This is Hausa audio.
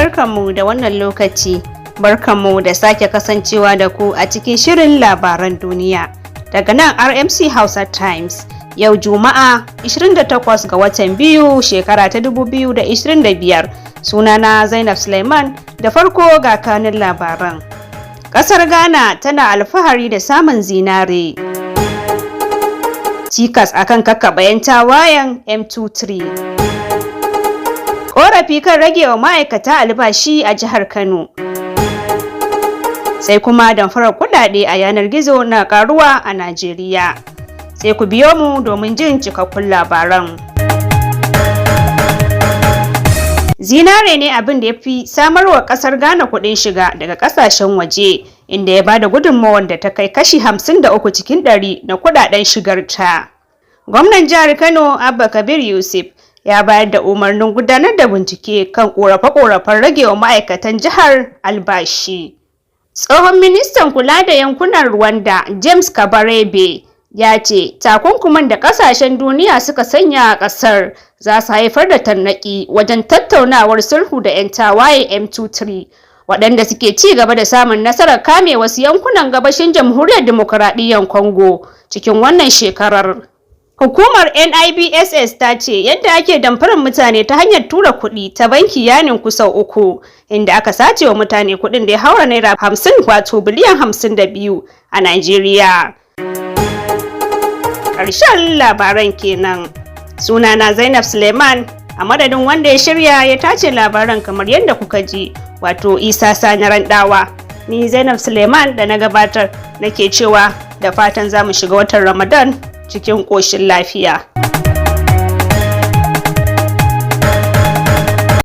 Barkanmu da wannan lokaci. Barkanmu da sake kasancewa da ku a cikin shirin labaran duniya. Daga nan RMC Hausa Times. Yau Juma'a 28 ga watan 2 shekara ta 2025. Sunana Zainab Suleiman, da farko ga kanin labaran. Kasar Ghana tana alfahari da samun zinare. Cikas akan kakkaɓa 'yan tawayen M23. Ƙorafi kan rage wa ma'aikata albashi a jihar Kano. Sai kuma damfarar kuɗaɗe a yanar gizo na karuwa a Najeriya. Sai ku biyo mu domin jin cikakkun labaran. Zinare ne abin da ya fi samarwa kasar Ghana kuɗin shiga daga ƙasashen waje, inda ya bada gudunmawar da ta kai kashi 53 cikin 100 na kuɗaɗen shigarta. Gwamnan jihar Kano, Abba Kabir Yusuf, ya bayar da umarnin gudanar da bincike kan ƙorafe-ƙorafen ragewa ma'aikatan jihar albashi. Tsohon ministan kula da yankunan Rwanda, James Kabarebe, ya ce takunkuman da kasashen duniya suka sanya a kasar za su haifar da tarnaki wajen tattaunawar sulhu da 'yan tawaye M23, waɗanda suke ci gaba da samun nasarar kame wasu yankunan gabashin Jamhuriyar Dimokuraɗiyyar Congo cikin wannan shekarar. Hukumar NIBSS ta ce yadda ake damfarar mutane ta hanyar tura kuɗi ta banki ya ninku sau uku, inda aka sace wa mutane kuɗin da ya haura naira 50, wato biliyan 52 a Najeriya. Ƙarshen labaran kenan. Sunana Zainab Suleiman, a madadin wanda ya shirya ya tace labaran kamar yadda kuka ji, wato Isa Sani Randawa. Ni Zainab Suleiman da na gabatar nake cewa da fatan za mu shiga watan Ramadan cikin ƙoshin lafiya.